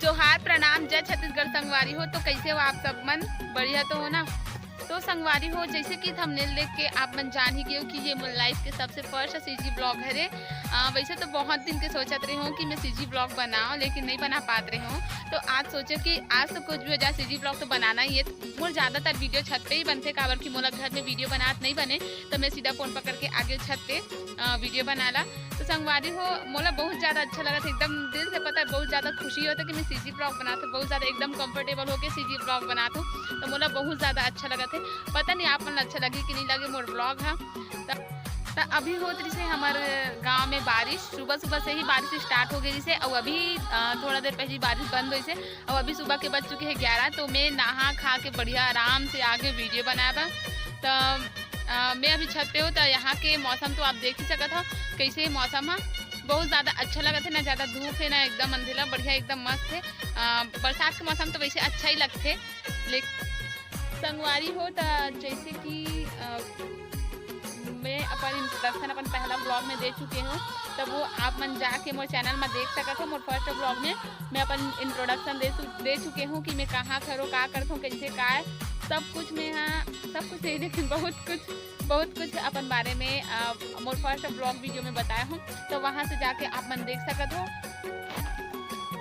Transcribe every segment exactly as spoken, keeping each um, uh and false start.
जोहार, प्रणाम, जय छत्तीसगढ़ संगवारी हो। तो कैसे हो आप सब मन? बढ़िया तो हो ना? तो संगवारी हो, जैसे कि थंबनेल देख के आप मन जान ही गए हो कि ये मोर लाइफ के सबसे फर्स्ट सीजी ब्लॉग हरे। अ, वैसे तो बहुत दिन के सोचत रहे हो कि मैं सीजी ब्लॉग बनाओ, लेकिन नहीं बना पात रहे हो। तो आज सोचो कि आज तो कुछ भी हो जाए, सीजी ब्लॉग तो बनाना ही है। मोर ज़्यादातर वीडियो छत पे ही बनथे, काबर कि मोला घर में वीडियो बनात नहीं बने, तो मैं सीधा फ़ोन पकड़ के आगे छत पे, अ, वीडियो बनाला। तो संगवारी हो, मोला बहुत ज़्यादा अच्छा लगत हे, एकदम दिल से, पता है, बहुत ज़्यादा खुशी होता कि मैं सीजी ब्लॉग बनात हूँ, बहुत ज़्यादा एकदम कंफर्टेबल होके सीजी ब्लॉग बनात हूँ। तो मोला बहुत ज़्यादा अच्छा लगत हे, पता नहीं आप मन ला अच्छा लगे कि नहीं लगे मोर ब्लॉग हा। त, त अभी होत रहिसे हमर गांव में बारिश, सुबह सुबह से ही बारिश स्टार्ट हो गई रहिसे, और अभी, अ, थोड़ा देर पहले बारिश बंद होइसे, और अभी सुबह के बज चुके हैं ग्यारह। तो मैं नहा खा के बढ़िया आराम से आगे वीडियो बनाए बर। त, अ, मैं अभी छत पे हूँ, तो यहाँ के मौसम तो आप देख ही सकत हो कैसे मौसम है। बहुत ज़्यादा अच्छा लगत है, ना ज़्यादा धूप है ना एकदम अंधेला, बढ़िया एकदम मस्त है। अ, बरसात के मौसम तो वैसे अच्छा ही लगथे, लेकिन संगवारी हो, त जैसे कि, अ, मैं अपन इंट्रोडक्शन अपन पहला ब्लॉग में दे चुके हूँ, तब वो आप मन जाके मोर चैनल में देख सकत हो। मोर फर्स्ट ब्लॉग में मैं अपन इंट्रोडक्शन दे चु-, दे चुके हूँ कि मैं कहाँ खरो, का करत हूँ, कैसे का है, सब कुछ मैं, हाँ, सब कुछ नहीं, लेकिन बहुत कुछ, बहुत कुछ अपन बारे में, अ, मोर फर्स्ट ब्लॉग वीडियो में बताया हूँ, तो वहाँ से जाके आप मन देख सकत हो।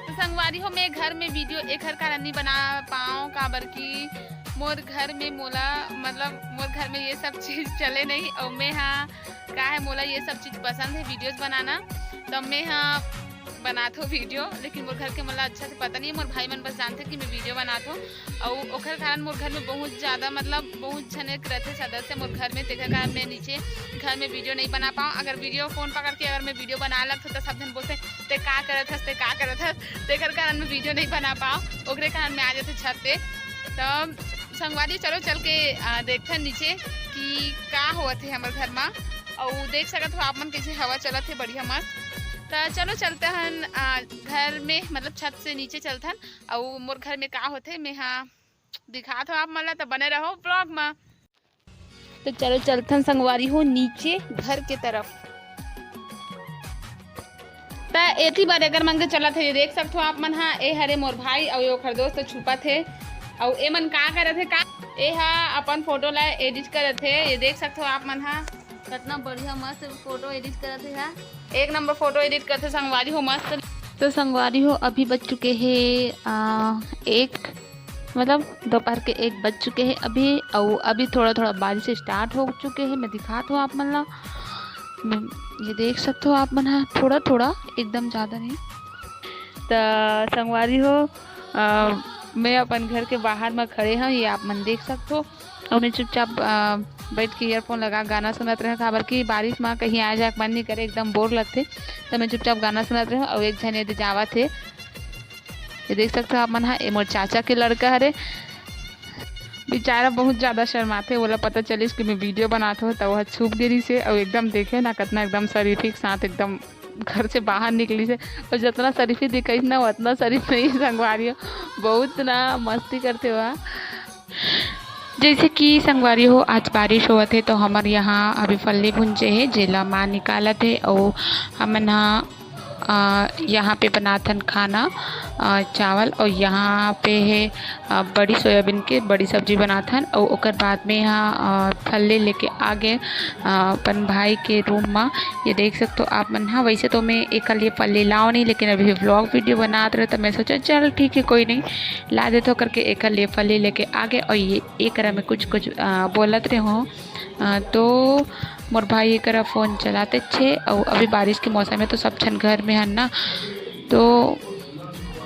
तो संगवारी हो, मैं घर में वीडियो एखर कारण नहीं बना पाऊँ, काबर कि मोर घर में मोला, मतलब, मोर घर में ये सब चीज़ चले नहीं, और मैं, हाँ, का है, मोला ये सब चीज़ पसंद है, वीडियोज़ बनाना, तो मैं, हाँ, बनात हो वीडियो, लेकिन मोर घर के मोला अच्छा से पता नहीं है। मोर भाई मन बस जानथे कि मैं वीडियो बनात हो, और ओखर कारण मोर घर में बहुत ज़्यादा, मतलब, बहुत झने रहथे सदस्य मोर घर में, तेखर कारण मैं नीचे घर में वीडियो नहीं बना पाऊँ। अगर वीडियो फ़ोन पकड़ के अगर मैं वीडियो बनाए लगथो, तो सब झन बोलथे, "ते का करत हस, ते का करत हस?" तेखर कारण मैं वीडियो नहीं बना पाऊँ, ओकरे कारण मैं आ जाथे छत पे। तो संगवारी, चलो चल के, अ, देखथन नीचे कि का होवत हे हमर घर मा, अउ देख सकत हो आप मन कैसे हवा चलत हे, बढ़िया मस्त। त चलो चलते हन, अ, घर में, मतलब छत से नीचे चलथन, अउ मोर घर में का होथे, मैं हा दिखात हो आप मन ला, त बने रहो ब्लॉग मा। तो चलो चलथन संगवारी हो नीचे घर के तरफ। त एती बर एकर मन के चलत हे, ये देख सकत हो आप मन हा, ए हरे मोर भाई अउ ओखर दोस्त छुपत हे। अउ ए मन का करत हे, का ए हा अपन फोटो ला एडिट करत हे, ये देख सकत हो आप मन हा, कितना बढ़िया मस्त फोटो एडिट करत हे हा। एक नंबर फोटो एडिट करथे संगवारी हो, मस्त। तो संगवारी हो, अभी बज चुके हे, आ, एक, मतलब दोपहर के एक बज चुके हे अभी, अउ अभी थोड़ा थोड़ा बारिश स्टार्ट हो चुके हे। मैं दिखात हूँ आप मन ला, मैं, ये देख सकत हो आप मन हा, थोड़ा थोड़ा, एकदम ज़्यादा नहीं। त संगवारी हो, अ, मैं अपन घर के बाहर म खड़े हव, ये आप मन देख सकत हो। अउ मैं चुपचाप, अ, बैठ के ईयरफोन लगा गाना सुनत रहे, काबर कि बारिश म कहीं आए जाए के मन नहीं करे, एकदम बोर लगथे। त मैं चुपचाप गाना सुनत रहे, अउ एक झन एदे जावत हे, ये देख सकत हो आप मन हा, ए मोर चाचा के लड़का हरे। बेचारा बहुत ज़्यादा शर्माथे, ओला पता चलिस कि मैं वीडियो बनात हव, त ओह छुप गे रिहिस हे, अउ एकदम देखे ना, कतना एकदम शरीफी के साथ एकदम घर से बाहर निकलिस हे। अउ जतना शरीफी दिखाइस ना, उतना शरीफ नहीं हे संगवारी हो, बहुत ना मस्ती करथे ओह। जैसे कि संगवारी हो, आज बारिश होवत हे, तो हमर यहाँ अभी फल्ली भुंजे हे, जेला माँ निकालत हे, अउ हमन ह, अ, यहाँ पे बनाथन खाना, अ, चावल, अउ यहाँ पे हे, अ, बड़ी सोयाबीन के बड़ी सब्जी बनाथन, अउ ओकर बाद में यहाँ, अ, फल्ली लेके आ गे, अ, अपन भाई के रूम म। ये देख सकत हो आप मन ह, वैसे तो मैं एकर लिए फल्ली लाव नहीं, लेकिन अभी व्लॉग वीडियो बनात रहे, तो मैं सोचा, चल ठीक है, कोई नहीं, ला देथो करके एकर लिए फल्ली लेके आ गे। अउ ये एकरा में कुछ कुछ, अ, बोलत रहे हो, अ, तो मोर भाई एकरा फोन चलाते छे, अउ अभी बारिश के मौसम है, तो सब झन घर में हन ना, तो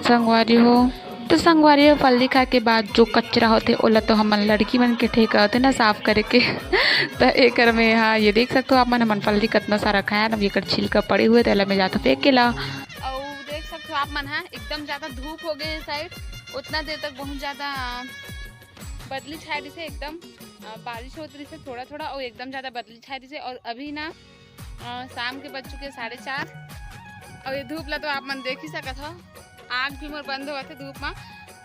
संगवारी हो, तो संगवारी हो, फल्ली खाए के बाद जो कचरा होथे, ओला तो हमन लड़की मन के ठेका होथे ना साफ करे के। त एकर में, हाँ, ये देख सकत हो आप मन, हमन फल्ली कतना सारा खाए, अब एकर छिलका पड़े हुए, तेला में जाता फेंक के ला। अउ देख सकत हो आप मन, हाँ, एकदम ज्यादा धूप हो गए साइड, उतना देर तक बहुत ज्यादा बदली छाए रहिसे एकदम, अ, बारिश होत रहिसे थोड़ा थोड़ा, अउ एकदम ज्यादा बदली छाए रहिसे। अउ अभी ना, अ, शाम के बज चुके साढ़े चार, अउ ये धूप ला तो आप मन देख ही सकत हो, आँख भी मोर बंद होवत हे धूप मा।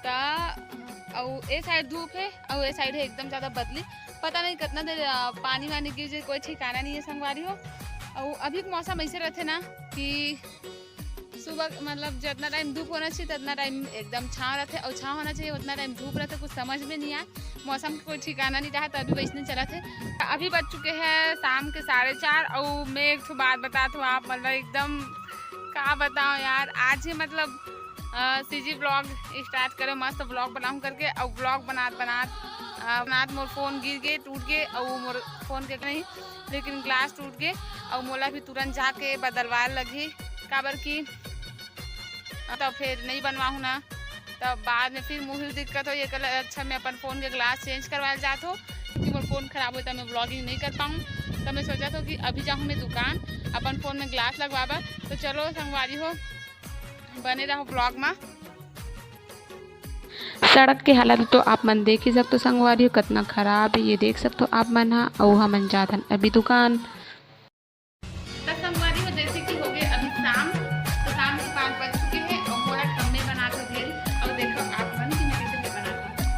त अउ ए साइड धूप हे, अउ ए साइड हे एकदम ज्यादा बदली, पता नहीं कितना देर, अ, पानी वानी गिर जाए, कोई ठिकाना नहीं है संगवारी हो। अउ अभी के मौसम ऐसे रहते ना कि सुबह मतलब जितना टाइम धूप होना चाहिए, उतना टाइम एकदम छाँव रहते, और छाँव होना चाहिए, उतना टाइम धूप रहते। कुछ समझ में नहीं आए, मौसम के कोई ठिकाना नहीं रहा, तो अभी वैसने चलत हे। अभी बज चुके हैं शाम के साढ़े चार, और मैं एक ठो बात बतात हूँ आप, मतलब एकदम का बताऊँ यार, आज ही मतलब सीजी ब्लॉग स्टार्ट करे, मस्त ब्लॉग बनाऊँ करके, और ब्लॉग बनात बनात अ, बनात मोर फोन गिर गे, टूट गे, और मोर फोन के नहीं, लेकिन ग्लास टूट गे, और मोला भी तुरंत जाके बदलवाए लगही, काबर कि तो फिर नहीं बनवाहूँ ना, तब बाद में फिर मुहिल दिक्कत हो। ये कल अच्छा, मैं अपन फोन के ग्लास चेंज करवाए जात हो, क्योंकि मोर फोन खराब होता, मैं ब्लॉगिंग नहीं कर पाऊँ। तो मैं सोचा था कि अभी जाऊँ मैं दुकान अपन फोन में ग्लास लगवाबा। तो चलो संगवारी हो, बने रहो ब्लॉग में। सड़क के हालत तो आप मन देख ही सकते हो संगवारी हो, कितना खराब है। ये देख सकते हो आप मन हा, अउ हमन जात हन अभी दुकान। तो संगवारी हो, जैसे कि हो गए अभी शाम, तो शाम के पाँच बज चुके हैं और मोला ठम्मे बना के भेल। और देखो आप मन कि मैं कैसे बनाता हूँ।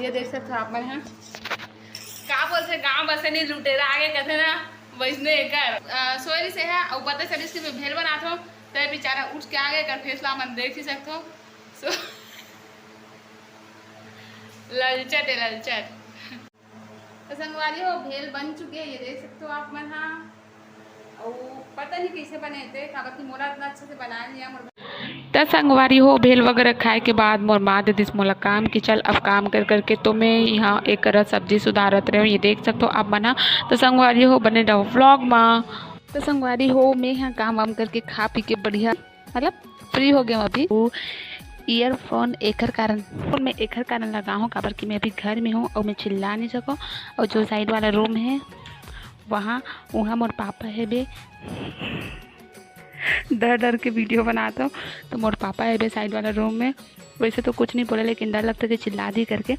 ये देख सकते हो आप मन ह, का बोलते, गांव बसे नहीं लुटेरा आगे कहते ना, वैसने एकर सोरी से है। और पता चलिस कि मैं भेल बनात हो, तो बेचारा उठ के आगे कर फैसला मन देख ही सकते हो। So, ललचट है, ललचट। तो संगवारी हो, भेल बन चुके हैं, ये देख सकते हो आप मन हा। अउ पता नहीं कैसे बने थे, काबर कि मोला इतना अच्छे से बनाया नहीं है मोर। त संगवारी हो, भेल वगैरह खाए के बाद मोर माँ दे दिस मोला काम कि चल अब काम कर करके तो मैं यहाँ एक करा सब्जी सुधारत रहे हूँ, ये देख सकते हो आप मन हा। तो संगवारी हो, बने रहो व्लॉग मा। तो संगवारी हो, मैं यहाँ काम वाम करके खा पी के बढ़िया मतलब फ्री हो गया हूँ अभी। वो ईयरफोन एकर कारण, फोन में एकर कारण लगा हूँ, काबर कि मैं अभी घर में हूँ और मैं चिल्ला नहीं सकूँ। और जो साइड वाला रूम है वहाँ, वहाँ मोर पापा है बे, डर डर के वीडियो बनाता हूँ। तो मोर पापा है बे साइड वाला रूम में, वैसे तो कुछ नहीं बोला, लेकिन डर लगता कि चिल्ला दी करके,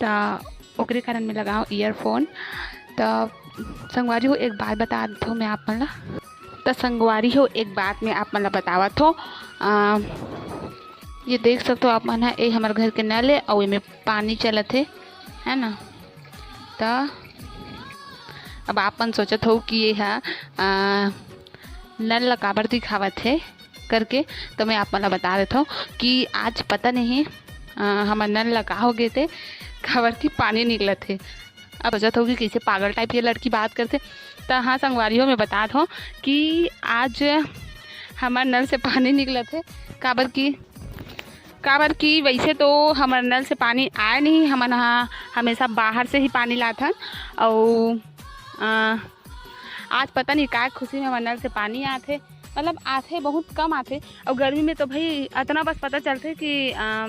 तो ओकरे कारण मैं लगाऊँ ईयरफोन। तो संगवारी हो, एक बात बता देता हूँ मैं आप मन ला। तो संगवारी हो, एक बात मैं आप मन ला बतावत हो। आ, ये देख सकते हो आप मन ह, ये हमर घर के नल है और एमे पानी चलत है, है ना। तो अब आप मन सोचत हो कि ये हा, आ, नल ला काबर दिखावत है करके, तो मैं आप मन ला बता देता हूँ कि आज पता नहीं, आ, हमर नल ला का हो गए थे, काबर कि पानी निकलत है। अब सोचत हो कि कैसे पागल टाइप ये लड़की बात करते। तो हाँ संगवारी हो, मैं बतात हूँ कि आज हमर नल से पानी निकलत है, काबर कि काबर कि वैसे तो हमर नल से पानी आए नहीं, हमन ह हमेशा बाहर से ही पानी लाथन। और आ, आज पता नहीं काय खुशी में हमर नल से पानी आथे, मतलब आथे, बहुत कम आथे। और गर्मी में तो भाई इतना बस पता चलते कि आ,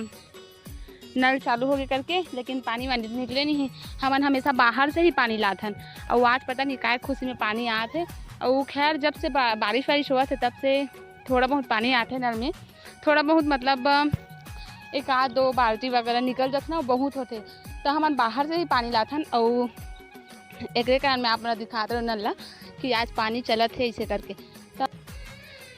नल चालू हो गए करके, लेकिन पानी वानी निकले नहीं है। हमन हमेशा बाहर से ही पानी लाथन, और आज पता नहीं काय खुशी में पानी आथे। और खैर, जब से बा-, बारिश वारिश हुआ थे, तब से थोड़ा बहुत पानी आथे नल में, थोड़ा बहुत मतलब एक आध दो बाल्टी वगैरह निकल जाथे ना, बहुत होथे, तो हमन बाहर से ही पानी लाथन। और एकरे कारण मैं आप मन ला दिखात रहूँ नल ला कि आज पानी चलत है इसे करके। तो,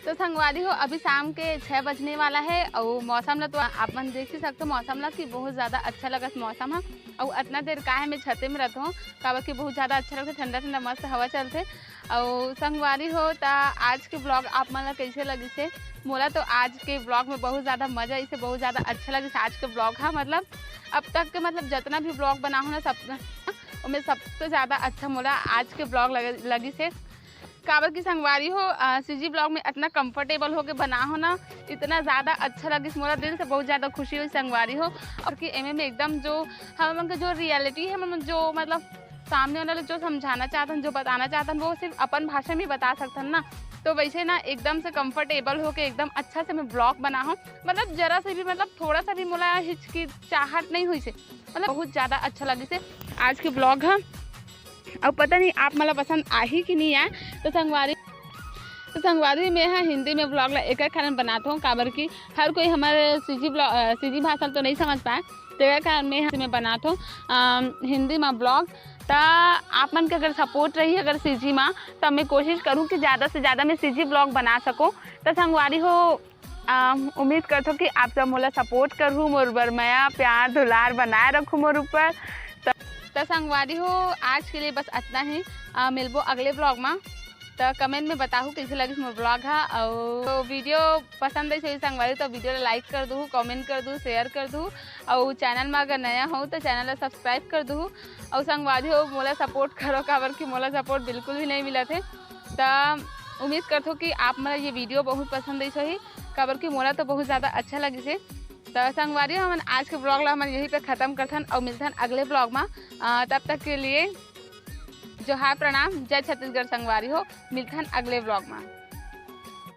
तो संगवारी हो, अभी शाम के छः बजने वाला है और मौसम ला तो आप मन देख ही सकते हो, मौसम ला कि बहुत ज़्यादा अच्छा लगत मौसम है। और इतना देर का है मैं छते में रहता हूँ, काबर कि बहुत ज़्यादा अच्छा लगता है, ठंडा ठंडा मस्त हवा चलते। और संगवारी हो, त आज के ब्लॉग आप मन ला कैसे लगिस हे? मोला तो आज के ब्लॉग में बहुत ज़्यादा मज़ा आइस हे, बहुत ज़्यादा अच्छा लगिस आज के ब्लॉग हा। मतलब अब तक के मतलब जितना भी ब्लॉग बना हो ना, सब ओमे सबसे ज़्यादा अच्छा मोला आज के ब्लॉग लग, लगिस हे। काबर की संगवारी हो, आ, सीजी ब्लॉग में इतना कंफर्टेबल होके बना हो ना, इतना ज़्यादा अच्छा लगिस, मोला दिल से बहुत ज़्यादा खुशी हुई संगवारी हो। और कि एमे में एकदम जो हम मन के जो रियलिटी है, हम मन जो मतलब सामने वाला जो समझाना चाहतन, जो बताना चाहतन, वो सिर्फ अपन भाषा में बता सकतन ना। तो वैसे ना एकदम से कंफर्टेबल होके एकदम अच्छा से मैं ब्लॉग बनाहूँ, मतलब जरा से भी, मतलब थोड़ा सा भी मोला हिचकिचाहट नहीं होइसे, मतलब बहुत ज़्यादा अच्छा लगिसे आज के ब्लॉग ह। अब पता नहीं आप मन ला पसंद आही कि नहीं आए। तो संगवारी, तो संगवारी, मैं ह हिंदी में ब्लॉग ला एकर कारण बनात हूँ, काबर कि हर कोई हमर सीजी ब्लॉग, अ, सीजी भाषा तो नहीं समझ पाए, तो एकर कारण मैं ह हिंदी में बनात हूँ, अम, हिंदी में ब्लॉग। त आप मन के अगर सपोर्ट रही अगर सीजी में, त मैं कोशिश करूँ कि ज़्यादा से ज़्यादा मैं सीजी ब्लॉग बना सकूँ। त संगवारी हो, अम, उम्मीद करथो कि आप सब मोला सपोर्ट करहू, मोर बर मया, प्यार, दुलार बनाए रखू मोर ऊपर। त, त संगवारी हो, आज के लिए बस अतना ही। अ, मिलबो अगले ब्लॉग में। त कमेंट में बताहू कैसे लगिस मोर ब्लॉग ह। अउ तो वीडियो पसंद आइस होही संगवारी, तो वीडियो ला लाइक कर दूहू, कमेंट कर दूहू, शेयर कर दूहू। अउ चैनल में अगर नया हो तो चैनल ला सब्सक्राइब कर दूहू। अउ संगवारी हो, मोला सपोर्ट करो, काबर कि मोला सपोर्ट बिल्कुल भी नहीं मिलत हे। त उम्मीद करथो कि आप मन ला ये वीडियो बहुत पसंद आइस होही, काबर कि मोला तो बहुत ज़्यादा अच्छा लगिस हे। त संगवारी हो, हमन आज के ब्लॉग ला हमन यहीं पे ख़त्म करथन अउ मिलथन अगले ब्लॉग में। अ, तब तक के लिए जोहार, प्रणाम, जय छत्तीसगढ़ संगवारी हो, मिलथन अगले ब्लॉग में।